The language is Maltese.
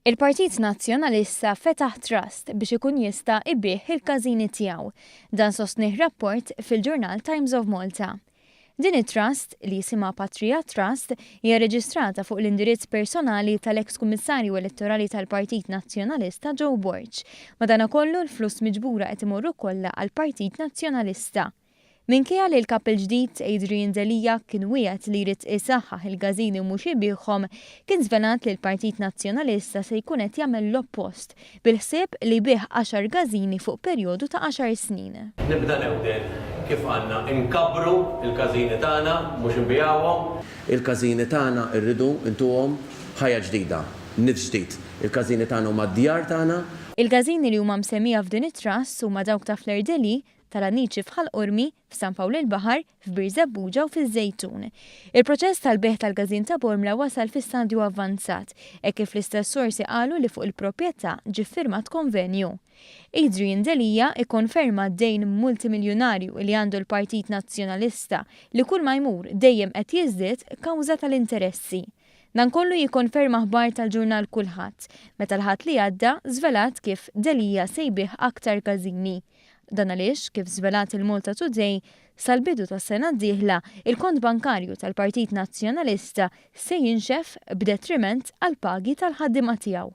Il-Partit Nazzjonalista fetaħ trust biex ikun jista' jbigħ il-każini tiegħu. Dan sostnih rapport fil-ġurnal Times of Malta. Din it-trust, li jisimha Patria Trust, hija reġistrata fuq l-indirizz personali tal-eks Kummissarju Elettorali tal-Partit Nazzjonalista Joe Borg. Madanakollu l-flus miġbura qed imorru kollha għall-Partit Nazzjonalista. Minkejja li l-Kap il-ġdid Adrian Delia kien wiegħed li jrid isaħħaħ il-każini u mhux ibigħhom, kien żvelat li l-Partit Nazzjonalista se jkun qed jagħmel l-oppost bil-ħsieb li jbigħ għaxar każini fuq perjodu ta' għaxar snin. Nibda newden kif għandna nkabbru l-każini tagħna mhux inbigħuhom. Il-każini tagħna rridu ntuhom ħajja ġdida, nifs ġdid. Il-każini tagħna huma d-djar tagħna. Il-każini li huma msemmija f'din it-trust huma dawk ta' Fleur de Lys, tal-Anniċi f'Ħal Qormi, f'San Pawl il-Baħar, f'Birżebbuġa u fiż-Żejtun. Il-proċess tal-bejgħ tal-każin ta' Bormla wasal fi stadju avvanzat, hekk kif l-istess sorsi qalu li fuq il-proprjetà ġie ffirmat konvenju. Adrian Delia ikkonferma d-dejn multimiljunarju li għandu l-Partit Nazzjonalista li kull ma jmur dejjem qed jiżdied kawża tal-interessi. Dan kollu jikkonferma aħbar tal-ġurnal Kulħadd, meta l-Ħadd li għadda żvelat kif Delia se jbigħ aktar każini. Dan għaliex, kif żvelat il-Malta Today, sal-bidu tas-sena d-dieħla, il-kont bankarju tal-Partit Nazzjonalista se jinxef b'detriment għall-pagi tal-ħaddiema tiegħu.